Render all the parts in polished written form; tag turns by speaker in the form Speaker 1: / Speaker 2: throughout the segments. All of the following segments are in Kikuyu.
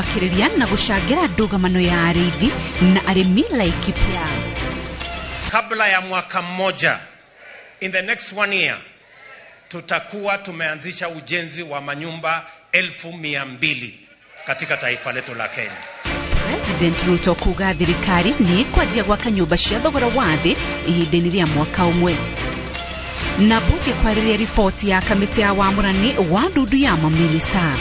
Speaker 1: Gwakĩrĩria na gũcangĩra ndũgamano ya arĩithi na arĩmi Laikipia.
Speaker 2: Kabla ya mwaka mmoja, in the next one year, tutakuwa tumeanzisha ujenzi wa manyumba 200,000 katika taifa letu la Kenya.
Speaker 1: President Ruto kuga thirikari nĩ ĩkwanjia gwaka nyũmba cia thogora wa thĩ ihinda-inĩ rĩa mwaka ũmwe. Na mbunge kwarĩrĩria riboti ya kamĩtĩ ya wamũrani wa ndundu ya mamĩnĩsta.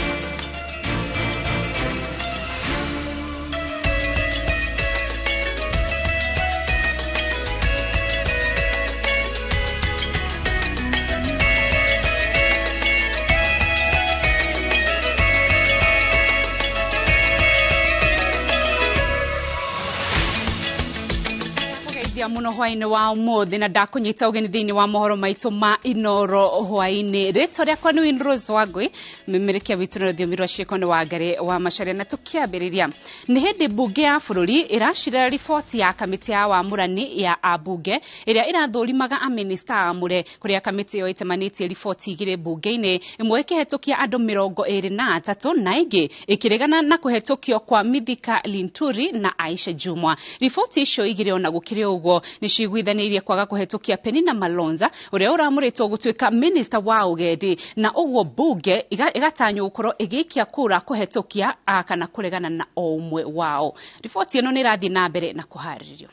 Speaker 1: Kũgeithia mũno hwaĩ-inĩ wa ũmũthĩ na ndakũnyita ũgeni thĩinĩ wa mohoro maitũ ma Inoro hwaĩ-inĩ. Rĩtwa rĩakwa nĩ Winrose Wangui, memerekia witũ na rũthiomi rwa ciĩko nĩ Wangari wa Macharia. Na tũkĩambĩrĩria nĩ hĩndĩ mbunge ya bũrũri ĩracirĩra riboti ya kamĩtĩ ya wamũrani ya ambunge ĩrĩa ĩrathũrimaga amĩnĩsta amũre, kũrĩa kamĩtĩ ĩyo ĩtemanĩtie riboti igĩrĩ mbunge-inĩ, ĩmwe ĩkĩhetũkia andũ 23 na ĩngĩ ĩkĩregana na kũhetũkio kwa Mithika Linturi na Aisha Jumwa. Riboti icio igĩrĩ ona gũkĩrĩ ũguo nĩ ciguithanĩirie kwaga kũhetũkia Penina Malonza ũrĩa ũramũrĩtwo gũtuĩka minista wa ũgendi, na ũguo mbunge ĩgatanywo gũkorwo ĩgĩikia kura kũhetũkia kana kũregana na o ũmwe wao. Riboti ĩno nĩ ĩrathiĩ na mbere na kũharĩrĩrio.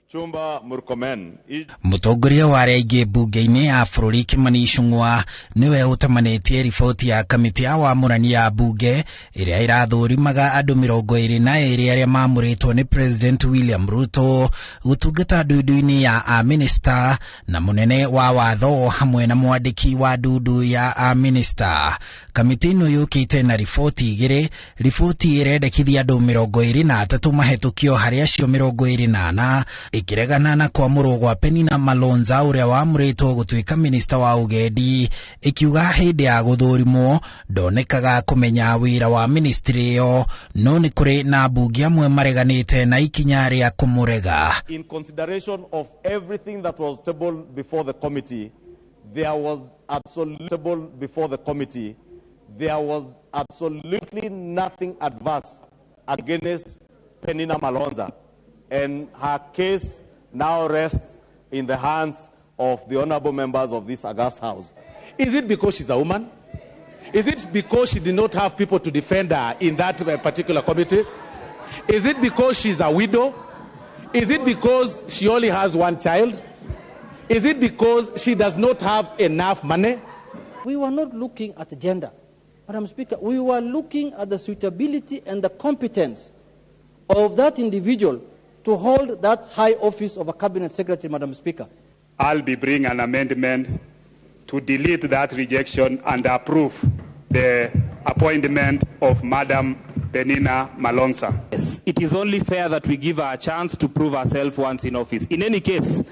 Speaker 3: Chumba Murkomen.
Speaker 4: Mũtongoria wa arĩa aingĩ mbunge-inĩ ya bũrũri Kimani Ichung'wa nĩwe ũtamanĩtie riboti ya kamĩtĩ ya wamũrani ya mbunge ĩrĩa ĩrathũrimaga andũ 22 arĩa mamũrĩtwo nĩ President William Ruto gũtungata ndundu-inĩ ya amĩnĩsta na mũnene wa watho hamwe na mwandĩki wa ndundu ya amĩnĩsta. Kamĩtĩ ĩno yũkĩte na riboti igĩrĩ, riboti ĩrendekithia andũ 23 mahetũkio harĩ acio 24, ĩkĩregana na kwamũrwo gwa Penina Malonza ũrĩa wamũrĩtwo gũtuĩka minista wa ũgendi, ĩkiuga hĩndĩ ya gũthũrimwo ndonekaga kũmenya wĩra wa ministry ĩyo, no nĩ kũrĩ na mbunge amwe mareganĩte na ikinya rĩa kũmũrega.
Speaker 3: In consideration of everything that was tabled before the committee, there was absolutely before the committee, there was absolutely nothing adverse against Penina Malonza, and her case now rests in the hands of the honorable members of this august house.
Speaker 5: Is it because she's a woman? Is it because she did not have people to defend her in that particular committee? Is it because she's a widow? Is it because she only has one child? Is it because she does not have enough money?
Speaker 6: We were not looking at gender, Madam Speaker. We were looking at the suitability and the competence of that individual to hold that high office of a cabinet secretary, Madam Speaker.
Speaker 7: I'll be bringing an amendment to delete that rejection and approve the appointment of Madam Penina Malonza.
Speaker 8: Yes, it is only fair that we give her a chance to prove herself once in office. In any case,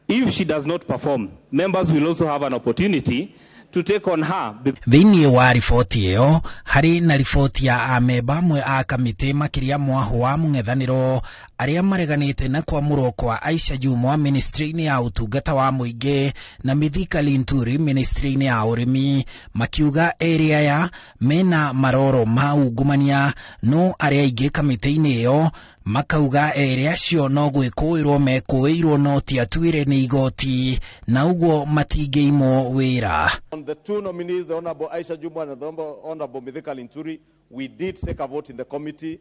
Speaker 8: if she does not perform, members will also have an opportunity to take on her.
Speaker 4: Thĩinĩ wa riboti ĩyo harĩ na riboti ya amemba amwe a kamĩtĩ makĩria mwahũ wa mũng'ethanĩro arĩa mareganĩte na kwamũrwo kwa Aisha Jumwa ministry-inĩ ya ũtungata wa mũingĩ na Mithika Linturi ministry-inĩ ya ũrĩmi, makiuga erĩ aya mena maroro ma ungumania, no arĩa aingĩ kamĩtĩ-inĩ ĩyo makauga erĩ acio no gwĩkũĩrwo mekũĩirwo no ti atuĩre nĩ igoti na ũguo matingĩimwo wĩra.
Speaker 3: On the two nominees, the Honorable Aisha Jumwa and the Honorable Mithika Linturi, we did take a vote in the committee,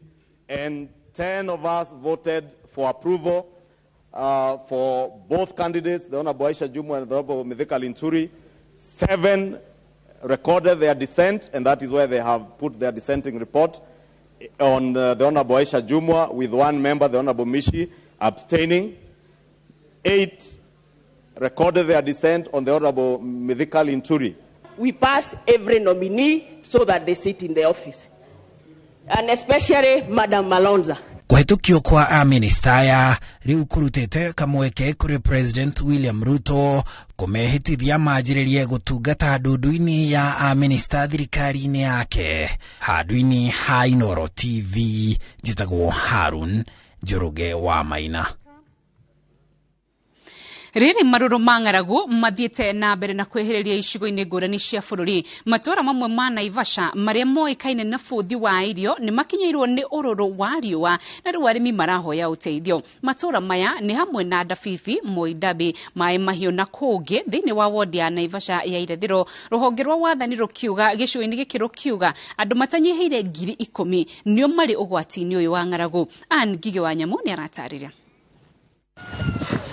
Speaker 3: and 10 of us voted for approval for both candidates, the Honorable Aisha Jumwa and the Honorable Mithika Linturi. 7 recorded their dissent, and that is where they have put their dissenting report on the Honorable Aisha Jumwa, with one member, the Honorable Mishi, abstaining. 8 recorded their dissent on the Honorable Mithika Linturi.
Speaker 9: We pass every nominee so that they sit in the office, and especially Madam Malonza.
Speaker 4: Kũhetũkio kwa amĩnĩsta aya rĩu kũrutĩte kamweke kũrĩ President William Ruto kũmehĩtithia manjĩrĩrie gũtungata ndundu-inĩ ya amĩnĩsta thirikari-inĩ yake. Handũ-inĩ ha Inoro TV, njĩtagwo Harun Njoroge wa Maina.
Speaker 1: Rĩrĩ marũrũ ma ng'aragu mathiĩte na mbere na kwĩhĩrĩria icigo-inĩ ngũrani cia bũrũri. Matũũra mamwe ma Naivasha marĩa moĩkaine na bũthi wa irio nĩ makinyĩirwo nĩ ũrũrũ wa riũa na rĩu arĩmi marahoya ũteithio. Matũũra maya nĩ hamwe na Ndabibi, Moi Dhabi, Maĩ Mahiũ na kũngĩ thĩinĩ wa wodi ya Naivasha ya irathĩro. Rũhonge rwa wathani rũkiuga gĩcigo-inĩ gĩkĩ rũkiuga andũ matanyihĩire 10,000 nĩo marĩ ũgwati-inĩ ũyũ wa ng'aragu. Ann Ngigĩ wa Nyamũ nĩ aratarĩria.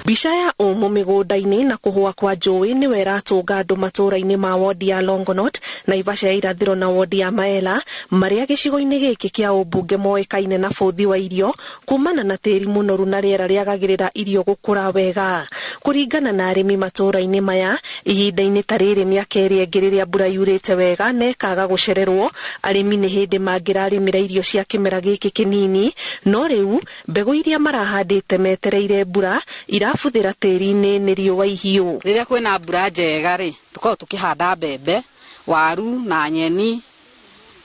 Speaker 10: Mbica ya ũmũ mĩgũnda-inĩ na kũhũa kwa njũĩ nĩwe ĩratũnga andũ matũũra-inĩ ma wodi ya Longonot, Naivasha ya irathĩro na wodi ya Maela marĩa gĩcigo-inĩ gĩkĩ kĩa ũmbunge moĩkaine na bũthi wa irio kumana na tĩri mũnoru na rĩera rĩagagĩrĩra irio gũkũra wega. Kũringana na arĩmi matũũra-inĩ maya, ihinda-inĩ ta rĩrĩ mĩaka ĩrĩa ĩngĩ rĩrĩa mbura yurĩte wega na ĩkaga gũcererwo, arĩmi nĩ hĩndĩ mangĩrarĩmĩra irio cia kĩmera gĩkĩ kĩnini, no rĩu mbegũ iria marahandĩte metereire mbura irabuthĩra tĩri-inĩ nĩ riũa ihiũ.
Speaker 11: Rĩrĩa kwĩna mbura njega rĩ, tũkoragwo tũkĩhanda mbembe, waru na nyeni,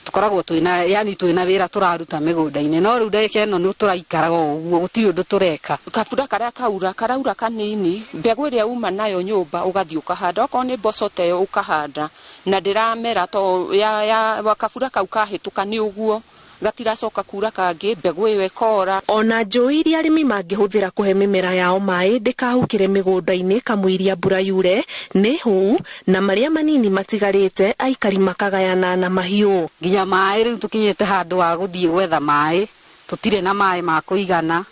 Speaker 11: tũkoragwo twĩna yani twĩna wĩra tũraruta mĩgũnda-inĩ, no rĩu ndagĩka ĩno nĩ tũraikaraga o ũguo, gũtirĩ ũndũ tũreka.
Speaker 12: Kabura karĩa kaura karaura kanini, mbegũ ĩrĩa uma nayo nyũmba ũgathiĩ ũkahanda, okorwo nĩ mboco ta ĩyo ũkahanda na ndĩramera to ya kabura kau kahĩtũka nĩ ũguo gatiracoka kura kangĩ, mbegũ ĩyo ĩkora.
Speaker 10: Ona njũĩ iria arĩmi mangĩhũthĩra kũhe mĩmera yao maĩ ndĩkahukĩre mĩgũnda-inĩ kamũiria mbura yure nĩ hũu, na marĩa manini matigarĩte aikari makagayana na mahiũ.
Speaker 11: Nginya maĩ rĩu tũkinyĩte handũ ha gũthiĩ gwetha maĩ, tũtirĩ na maĩ ma kũigana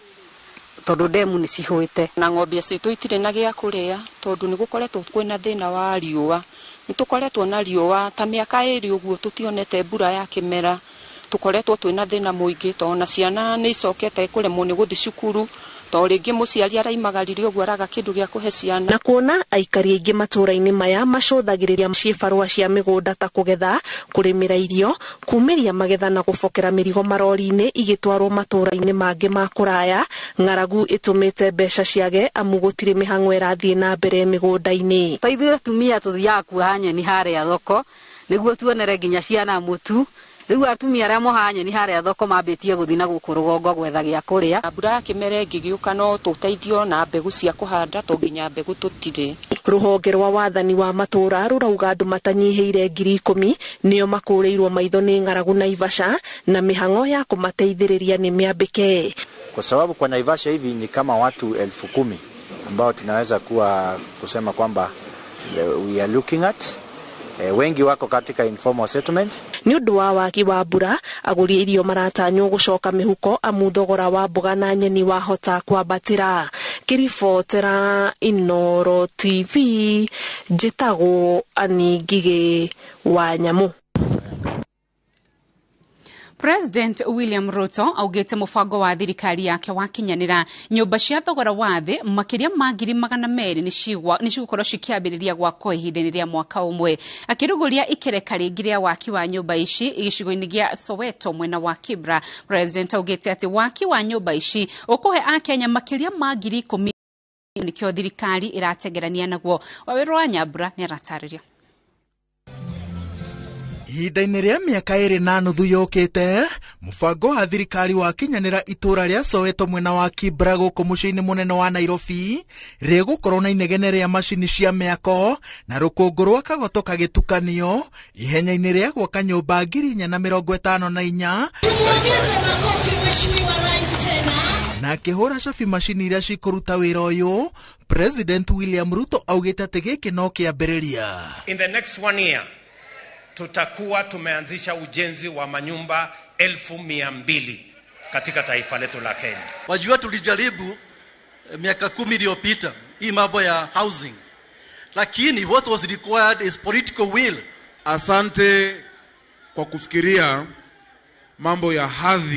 Speaker 11: tondũ ndemu nĩ cihũĩte.
Speaker 12: Na ng'ombe citũ itirĩ na gĩa kũrĩa tondũ nĩ gũkoretwo kwĩna thĩna wa riũa. Nĩ tũkoretwo na riũa ta mĩaka ĩrĩ ũguo tũtionete mbura ya kĩmera. Tũkoretwo twĩna thĩna mũingĩ tondũ ona ciana nĩ icokete kũremwo nĩ gũthiĩ cukuru tondũ rĩngĩ mũciari araimagarire ũguo araga kĩndũ gĩa kũhe ciana.
Speaker 10: Na kuona aikari aingĩ matũũra-inĩ maya macũthagĩrĩria ciĩbarũa cia mĩgũnda ta kũgetha, kũrĩmĩra irio, kumĩria magetha na gũbokera mĩrigo marori-inĩ igĩtwarwo matũũra-inĩ mangĩ ma kũraya, ng'aragu ĩtũmĩte mbeca ciage amu gũtirĩ mĩhang'o ĩrathiĩ na mbere mĩgũnda-inĩ.
Speaker 11: Ta ithuĩ atumia tũthiaga kuoha nyeni harĩa thoko nĩguo tuonere nginya ciana mũtu. Rĩu atumia arĩa mohaga nyeni harĩa thoko mambĩtie gũthiĩ na gũkũ rũgongo gwetha gĩa kũrĩa.
Speaker 12: Mbura ya kĩmera ĩngĩgĩũka no tũteithio na mbegũ cia kũhanda to nginya mbegũ tũtirĩ.
Speaker 10: Rũhonge rwa wathani wa matũũra rũrauga andũ matanyihĩire 10,000 nĩo makũrĩirwo maitho nĩ ng'aragu Naivasha na mĩhang'o ya kũmateithĩrĩria nĩ mĩambĩke.
Speaker 13: Kwa sababu kwa Naivasha hivi ni kama watu 10,000 ambao tunaweza kuwa kusema kwamba we are looking at. Wengi wako katika informal settlement.
Speaker 10: Nĩ ũndũ wa wagi wa mbura, agũri irio maratanywo gũcoka mĩhuko amu thogora wa mboga na nyeni wahota kwambatĩra. Ngĩribotera Inooro TV, njĩtagwo Annie Ngigĩ wa Nyamũ.
Speaker 1: President William Ruto augĩte mũbango wa thirikari yake wakinyanĩra nyũmba cia thogora wa thĩ makĩria ma 200,000 nĩ cigũkorwo cikĩambĩrĩria gwakwo ihinda-inĩ rĩa mwaka ũmwe. Akĩrugũria ikereka rĩngĩ rĩa waki wa nyũmba ici gĩcigo-inĩ gĩa Soweto mwena wa Kibra, President augĩte atĩ waki wa nyũmba ici ũkũhe Akenya makĩria ma 10,000 nĩkĩo thirikari ĩratengerania naguo. Wawĩra wa Nyambura nĩ aratarĩria.
Speaker 14: Ihinda-inĩ rĩa mĩaka 2.5 yũkĩte, mũbango wa thirikari wakinyanĩra itũũra rĩa Soweto mwena wa Kibra gũkũ mũciĩ-inĩ mũnene wa Nairobi rĩgũkorwo na inegene rĩa macini cia mĩako na rũkũngũ rwa kagoto kagĩtukanio ihenya-inĩ rĩa gwaka nyũmba 4,054 na akĩhũra cabi macini iria cikũruta wĩra ũyũ. President William Ruto augĩte atĩ gĩkĩ no kĩambĩrĩria.
Speaker 2: In the next 1 year tutakuwa tumeanzisha ujenzi wa manyumba 200,000 katika taifa letu la Kenya.
Speaker 15: Wajua tulijaribu miaka 10 iliyopita hii mambo ya housing, lakini what was required is political will.
Speaker 16: Asante kwa kufikiria mambo ya hadhi.